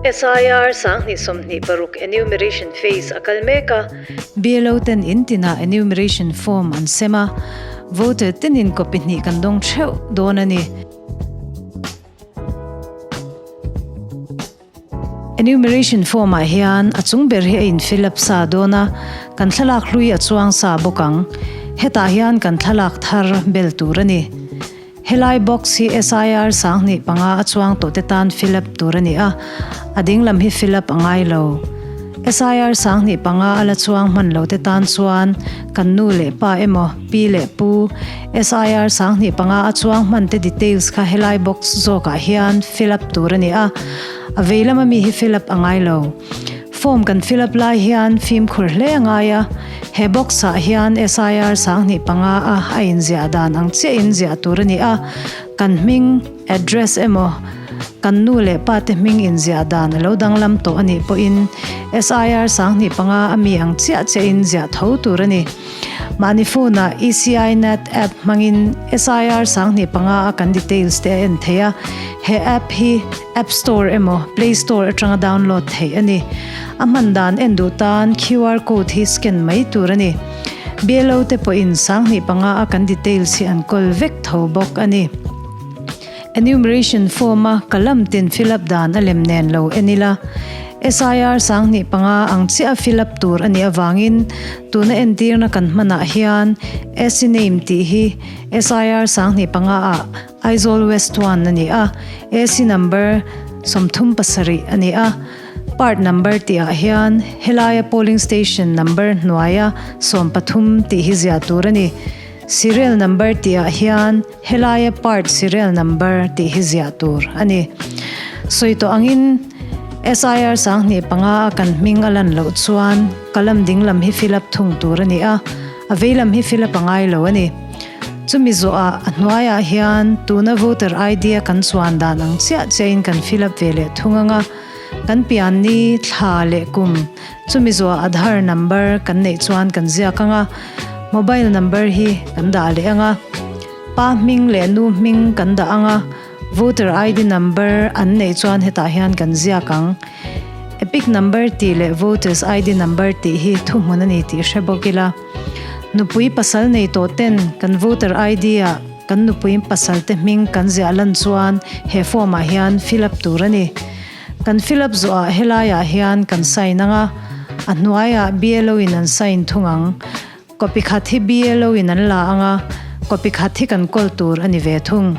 SIR 2026 enumeration phase a kal mek a. BLO ten in tinah enumeration form an sem a, voter tinin copy hnih kan dawng theuh dawn a ni. Enumeration form ah hian a chung ber hi a in fill up sa dawn a, kan thlalak hlui a chuang sa bawk ang. Hetah hian kan thlalak thar bel tur a ni. Helai box hi SIR 25 a chuang tawh te tan fill up tur a ni a, a ding lam hi fill up a ngai lo. SIR 25 a la chuang hman lo te tan chuan kan nu leh pa emaw, pi leh pu, SIR 25 a chuang hman te details kha helai box zawkah hian fill up tur a ni a, a vei lama mi hi fill up a ngai lo. Form kan fill up lai hian fimkhur hle a ngai a, he box ah hian SIR 25 a a inziah dan ang chiah in ziah tur a ni a, kan hming, address emaw, kan nu leh pa te hming inziah dan a lo danglam tawh a nih pawhin SIR 25 a mi ang chiah chiah in ziah tho tur a ni. Mahni phone ah ECI Net app hmangin SIR 25 a kan details te a en thei a, he app hi App Store emaw Play Store atanga download theih a ni. A hman dan en duh tan QR code hi scan mai tur a ni. BLO te pawhin 25 a kan details hi an kawl vek tho bawk a ni. Enumeration form a kalam tin fill up dan a lem nen lo en ila. SIR 25 ang chiah a fill up tur a nih avangin tuna entirna kan hmanah hian SC name tih hi SIR 25 ah Aizawl West 1 a ni a, AC number 37 a ni a. Part number tihah hian helaia polling station number hnuaia 13 tih hi ziah tur a ni. Serial number tihah hian helaia part serial number tih hi ziah tur a ni. Sawi tawh angin SIR 25 a kan hming a lan loh chuan kalam dinglam hi fill up thung tur a ni a, a veilam hi fill up a ngai lo a ni. Chumi zawhah a hnuaiah hian tuna voter ID a kan chuan dan ang chiah chiahin kan fill up ve leh thung ang a, kan pian ni, thla leh kum, chumi zawhah Aadhaar number kan neih chuan kan ziak ang a, mobile number hi kan dah leh ang a, pa hming leh nu hming kan dah ang a, voter ID number an neih chuan hetah hian kan ziak ang. Epic number tih leh voters ID number tih hi thuhmun a ni tih hre bawk ila. Nupui pasal nei tawh ten kan voter ID ah kan nupui pasal te hming kan ziah lan chuan he form ah hian fill up tur a ni. Kan fill up zawh ah helai ah hian kan sign ang a, a hnuai ah BLO in an sign thung ang. Copy khat hi BLO in an la ang a, copy khat hi kan kawl tur a ni ve thung.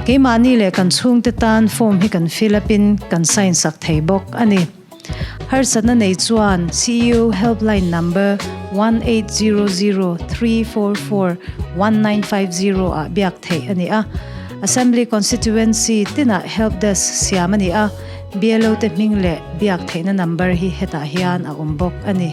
Keimahni leh kan chhungte tan form hi kan fill up in kan sign sak thei bawk a ni. Harsatna nei chuan CEO helpline number 1800 344 1950 ah biak theih a ni a. Assembly Constituency tinah help desk siam a ni a, BLO te hming leh biak theihna number hi hetah hian a awm bawk a ni.